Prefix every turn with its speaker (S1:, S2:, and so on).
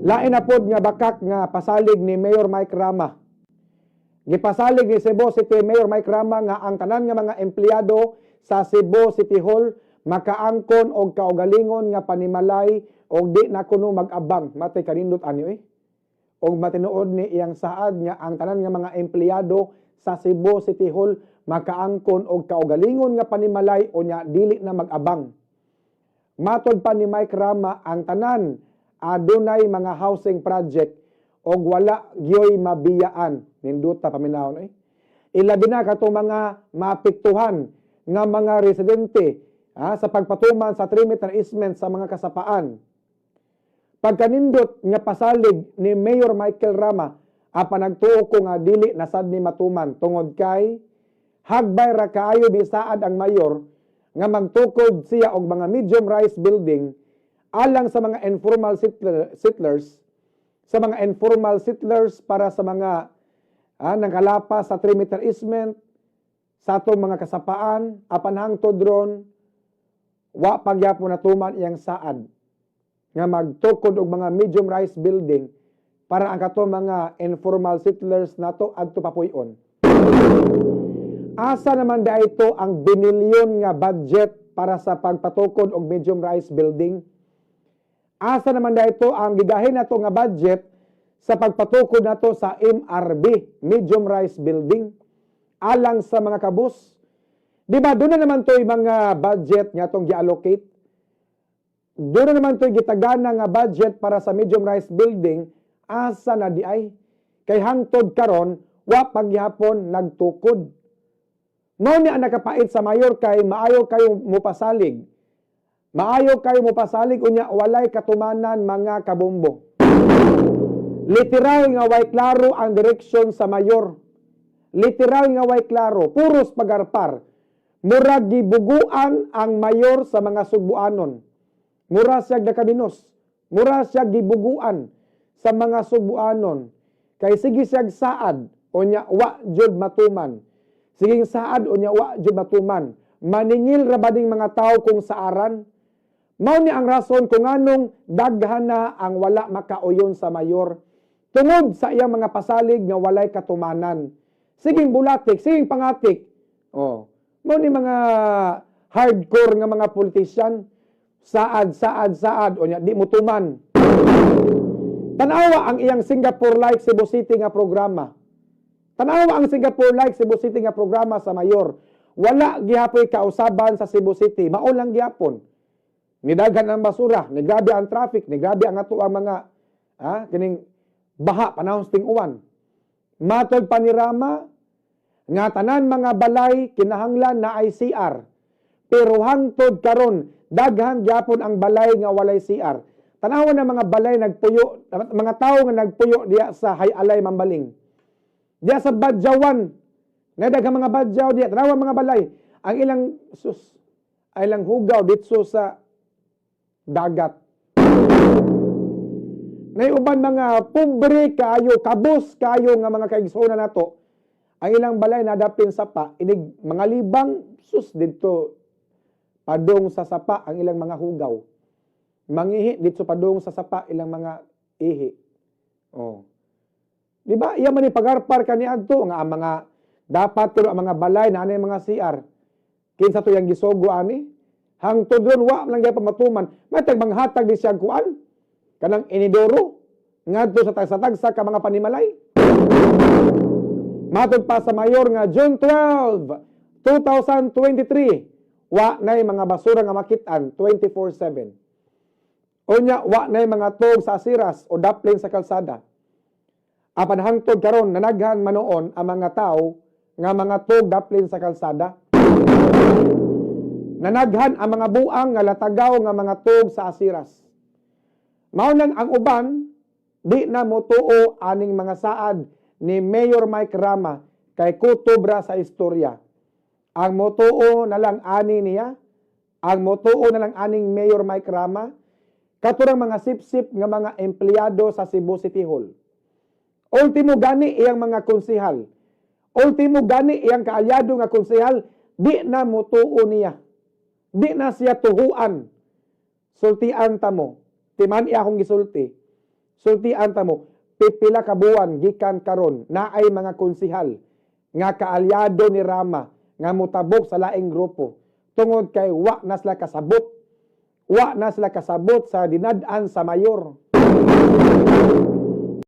S1: Lain na pod nga bakak nga pasalig ni Mayor Mike Rama. Gipasalig ni Cebu City Mayor Mike Rama nga ang tanan nga mga empleyado sa Cebu City Hall makaangkon og kaugalingon nga panimalay og di na kuno mag-abang. Matay kanindot ani oy. Og matinuod ni iyang saad nga ang tanan nga mga empleyado sa Cebu City Hall makaangkon og kaugalingon nga panimalay unya dili na mag-abang. Matod pa ni Mike Rama, ang tanan adunay mga housing project og wala gyoy mabiyaan. Nindota paminawon eh. Ilabi na katong mga maapektuhan nga mga residente sa pagpatuman sa 3-meter easement sa mga kasapaan. Pagkanindot nga pasalig ni Mayor Michael Rama, apan nagtuo ko nga dili na sad ni matuman tungod kay hagbay ra kaayo bisaad ang mayor nga magtukod siya og mga medium rise building alang sa mga informal settlers para sa mga nangkalapa sa 3-meter easement sa atong mga kasapaan. Apan hangtod ron, wa pagyapon natuman iyang saad nga magtukod og mga medium rise building para ang katong mga informal settlers nato adto papuy-on. Asa naman da ito ang binilyon nga budget para sa pagpatukod og medium rise building? Asa naman da ito ang gigahin nato nga budget sa pagpatukod nato sa MRB, medium rise building, alang sa mga kabus? Di ba doon na naman to'y mga budget nga atong gi-allocate? Doon na naman to'y gitagana nga budget para sa medium rise building, asa na di ay? Kay hangtod karon, wa pagyapon nagtukod. Mao ni ang nakapait sa mayor kay maayo kayo mupasalig. Maayo kayo mupasalig unya walay katumanan, mga kabombo. Literal nga way klaro ang direksyon sa mayor. Literal nga way klaro, puros pagarpar. Murag gibuguan ang mayor sa mga Sugbuanon. Mura siya nakabinos. Mura siya gibuguan sa mga Sugbuanon. Kay sige siya saad unya wa jud matuman. Sige saad unya wa jud matuman. Maningil ra ba ning mga tao kung saaran? Mao ni ang rason kung anong daghan na ang wala makauyon sa mayor. Tungod sa iyang mga pasalig nga walay katumanan. Siging bulatik, siging pangatik. Oh. Mao ni mga hardcore nga mga politician. Saad, saad, saad, unya di mo tuman. Tanawa ang iyang Singapore-like Cebu City nga programa. Tanawa ang Singapore-like Cebu City nga programa sa mayor. Wala gihapoy kausaban sa Cebu City. Mao lang gihapon. Nidaghan ang basura, nigrabe ang traffic, nigrabe ang ato ang mga kining baha panahon sa ting-uwan. Matod pa ni Rama nga tanan mga balay kinahanglan na CR. Pero hangtod karon, daghan gyapon ang balay nga walay CR. Tanawa na mga balay nagpuyo, mga tawo nga nagpuyo diya sa Jay-Alay, Mambaling. Diya sa Badyawan, na daghang mga Badyaw diya, tanawa mga balay. Ang ilang sus, ay ilang hugaw ditso sa dagat. Nay uban mga pobre kaayo, kabos kaayo nga mga kaigsuonan nato. Ang ilang balay nadapin sapa, inig mga libang sus didto padung sa sapa ang ilang mga hugaw. Mangihi didto padung sa sapa ilang mga ihi. Oh. Di ba? Iya man ni pagarpar kaniadto nga ang mga dapat pero ang mga balay na anay mga CR. Kinsa to yang gisugo ani? Hangtod ron wa lang gyud pamatuman. Matag manghatag di siya kuan kanang inidoro ngadto sa tagsa-tagsa ka mga panimalay. Matod pa sa mayor nga June 12, 2023, wa nay mga basura nga makit-an 24/7. Unya wa nay mga tog sa asiras o daplin sa kalsada. Apan hangtod karon, nanaghan manoon ang mga tao nga mga tog daplin sa kalsada. Nanaghan ang mga buang nga latagaw nga mga tog sa asiras. Mao nang ang uban di na motuo aning mga saad ni Mayor Mike Rama kay kutob ra sa istorya. Ang motuo na lang ani niya, ang motuo na lang aning Mayor Mike Rama, katurang mga sipsip nga mga empleyado sa Cebu City Hall. Ultimo gani iyang mga konsehal. Ultimo gani iyang kaalyado nga konsehal, di na motuo niya. Di na siya tuhuan. Sultian ta mo. Timan iya akong gisulti. Sultian ta mo, pipila ka buwan gikan karon, naay mga konsihal nga kaalyado ni Rama nga motabok sa laing grupo tungod kay wa na sila kasabot, wa na sila kasabot sa dinad-an sa mayor.